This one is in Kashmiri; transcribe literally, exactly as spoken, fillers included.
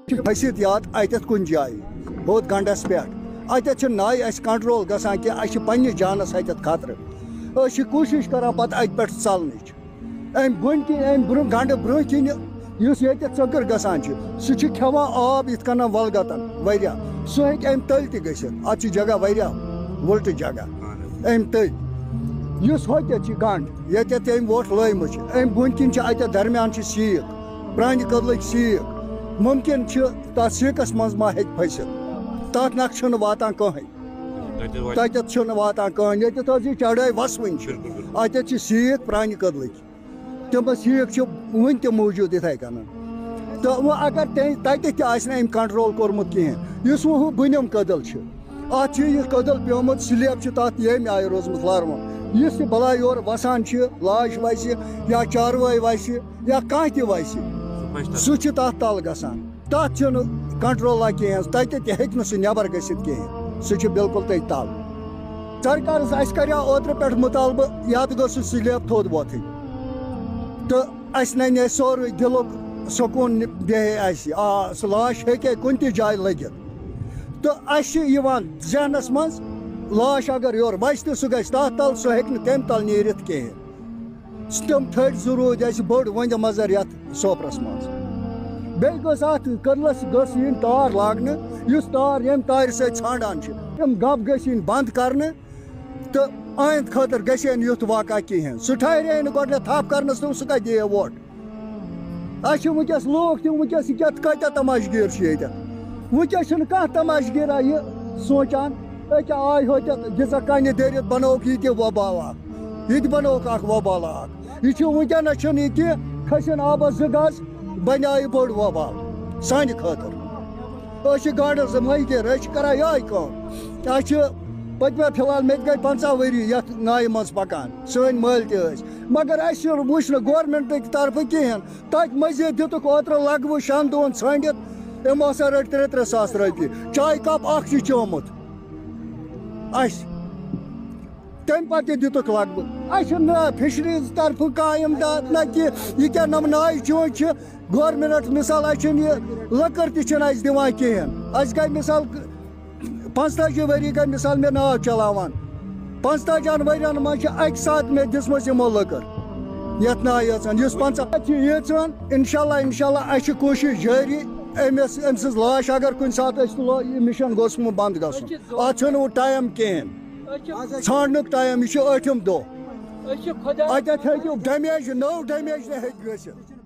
چھِ کھٔسِتھ یَتھ اَتٮ۪تھ کُنہِ جایہِ، ہُتھ گنٛڈَس پٮ۪ٹھ۔ اَتٮ۪تھ چھِنہٕ نَے اَسہِ کنٹرول گژھان کینٛہہ، اَسہِ چھِ پنٛنِس جانَس اَتٮ۪تھ خطرٕ۔ أسۍ چھِ کوٗشِش کَران پَتہٕ اَتہِ پٮ۪ٹھ ژَلنٕچ۔ اَمہِ بۄنہِ کِنۍ، اَمہِ برٛونٛہہ، گنٛڈٕ برٛونٛہہ کِنہِ یُس ییٚتٮ۪تھ ژٔکٕر گژھان چھِ، سُہ چھِ کھٮ۪وان آب یِتھ کَنَن وَلگَتَن واریاہ۔ سُہ ہیٚکہِ اَمہِ تٔلۍ تہِ گٔژھِتھ۔ اَتھ چھِ جگہ واریاہ وٕلٹہٕ جگہ اَمہِ تٔلۍ۔ یُس ہوٚتٮ۪تھ چھِ گنٛڈ، ییٚتٮ۪تھ تہِ أمۍ وۄٹھ لٲیمٕژ چھِ، اَمہِ بۄنہِ کِنۍ چھِ اَتٮ۪تھ درمیان چھِ سیٖکھ، پرٛانہِ کٔدلٕکۍ سیٖکھ۔ مُمکِن چھِ تَتھ سیٖکَس منٛز ما ہیٚکہِ پھٔسِتھ۔ تَتھ نَکھٕ چھُنہٕ واتان کٕہٕنۍ۔ تَتٮ۪تھ واتہِ تَتٮ۪تھ چھُنہٕ واتان کٕہٕنۍ، ییٚتٮ۪تھ حظ یہِ چڑٲے وَسوٕنۍ چھِ۔ بِلکُل، بِلکُل۔ اَتٮ۪تھ چھِ سیٖکھ پرٛانہِ کٔدلٕکۍ۔ تِم سیٖکھ چھِ وٕنہِ تہِ موٗجوٗد یِتھَے کَنَن۔ تہٕ وۄنۍ اگر تٔمۍ تَتہِ تہِ آسہِ نہٕ أمۍ کنٹرول کوٚرمُت کِہیٖنۍ، یُس وۄنۍ ہُہ بٕنِم کٔدٕل چھِ، اَتھ چھِ یہِ کٔدٕل پیومُت، سلیب چھِ تَتھ ییٚمہِ آیہِ روٗزمٕژ لَروُن۔ یُس تہِ بَلاے یورٕ وَسان چھِ، لاش وَسہِ یا چاروٲے وَسہِ یا کانٛہہ تہِ وَسہِ، سُہ چھِ تَتھ تَل گژھان۔ تَتھ چھُنہٕ کنٹرولا کِہیٖنۍ، تَتہِ تہِ ہیٚکہِ نہٕ سُہ نٮ۪بر گٔژھِتھ کِہیٖنۍ، سُہ چھُ بِلکُل تٔتھۍ تَل۔ سرکارس، اَسہِ کریٛاو اوترٕ پٮ۪ٹھ مُطالبہٕ، یَتھ گوٚژھ سُہ سلیب تھوٚد وۄتھٕنۍ۔ تہٕ اَسہِ نَنہِ سورُے دِلُک سکوٗن، نہِ-، بیٚہہِ اَسہِ۔ آ، سُہ لاش ہیٚکہِ کُنہِ تہِ جایہِ لٔگِتھ۔ تہٕ اَسہِ چھِ یِوان ذہنس منٛز، لاش اگر یورٕ وَسہِ تہٕ سُہ گژھِ تَتھ تَل، سُہ ہیٚکہِ نہٕ تَمہِ تَل نیٖرِتھ کِہیٖنۍ۔ تِم تھٔدۍ زٕ روٗدۍ اَسہِ بٔڑ ؤنٛدِ مَزَر یَتھ سوپرَس منٛز۔ بیٚیہِ گٔژھ اَتھ کٔدلَس گٔژھ یِنۍ تار لاگنہٕ، یُس تار ییٚمہِ تارِ سۭتۍ ژھانٛڈان چھِ۔ یِم گَب گٔژھۍ یِنۍ بنٛد کَرنہٕ تہٕ آیِنٛدٕ خٲطرٕ گژھِ ہے نہٕ یُتھ واقعہ کِہیٖنۍ۔ سُہ ٹھہرِ ہے نہٕ گۄڈٕنٮ۪تھ تھَپھ کَرنَس تہٕ سُہ کَتہِ دِیہِ ہے ووٹ؟ اَسہِ چھِ وٕنکیٚس لوٗکھ تہِ وٕنکیٚس یہِ کیٛاہ، کۭتیٛاہ تماشگیٖر چھِ ییٚتٮ۪تھ۔ وٕنکیٚس چھُنہٕ کانٛہہ تماشگیٖرا یہِ سونٛچان، أکیٛاہ آے ہوٚتٮ۪تھ دِژَکھ کَنہِ دٔرِتھ، بَنووُکھ یہِ تہِ وۄبال اَکھ، یہِ تہِ بَنووُکھ اَکھ وۄبال اَکھ۔ یہِ چھُ وٕنکیٚنَس چھُنہٕ یہِ کینٛہہ، کھٔسِن آبَس زٕ گز، بَنیٛاو یہِ بوٚڑ وۄبال سانہِ خٲطرٕ۔ أسۍ چھِ گاڈَن سۭتۍ مٔنٛزۍ دِتھ، أسۍ چھِ کَران یِہوٚے کٲم۔ اَسہِ چھِ پٔتمہِ فی الحال مےٚ تہِ گٔے پنٛژاہ ؤری یَتھ نایہِ منٛز پَکان، سٲنۍ مٲلۍ تہِ ٲسۍ۔ مگر اَسہِ چھُنہٕ وٕچھ نہٕ گورمٮ۪نٛٹٕکۍ طرفہٕ کِہیٖنۍ۔ تَتہِ مٔزیٖد دِتُکھ اوترٕ لَگہٕ وُن شٮ۪ن دۄہَن ژھٲنٛڈِتھ، یِمو ہسا رٔٹۍ ترٛےٚ ترٛےٚ ساس رۄپیہِ۔ چایہِ کَپ اَکھ چھِ چومُت اَسہِ۔ تَمہِ پَتہٕ تہِ دِتُکھ لَگہٕ وُن۔ اَسہِ چھُنہٕ نہ فِشریٖز طرفہٕ کانٛہہ اِمداد، نہ کینٛہہ۔ یہِ کیٛاہ نَم نایہِ چونٛچہِ چھِ؟ گورمٮ۪نٛٹ مِثال، اَسہِ چھُنہٕ یہِ لٔکٕر تہِ چھِنہٕ اَسہِ دِوان کِہیٖنۍ۔ اَسہِ گٔے مِثال، پنٛژتٲجی ؤری گٔے مِثال مےٚ ناو چلاوان۔ پنٛژتٲجِہَن ؤرِیَن منٛز چھِ اَکہِ ساتہٕ مےٚ دِژمٕژ یِمو لٔکٕر یَتھ نایہِ یٲژَن، یُس پنٛژاہ چھِ ییٖژَن۔ اِنشاءاللہ، اِنشاءاللہ، اَسہِ چھِ کوٗشِش جٲری۔ أمِس، أمۍ سٕنٛز لاش اگر کُنہِ ساتہٕ أسۍ تُلو، یہِ مِشن گوٚژھ نہٕ بنٛد گژھُن۔ اَتھ چھُنہٕ وۄنۍ ٹایم کِہیٖنۍ۔ ژھانٛڈنُک ٹایم، یہِ چھُ ٲٹھِم دۄہ۔ اَتٮ۪تھ ہیٚکہِ ڈیمیج، نٔو ڈیمیج تہِ ہیٚکہِ گٔژھِتھ۔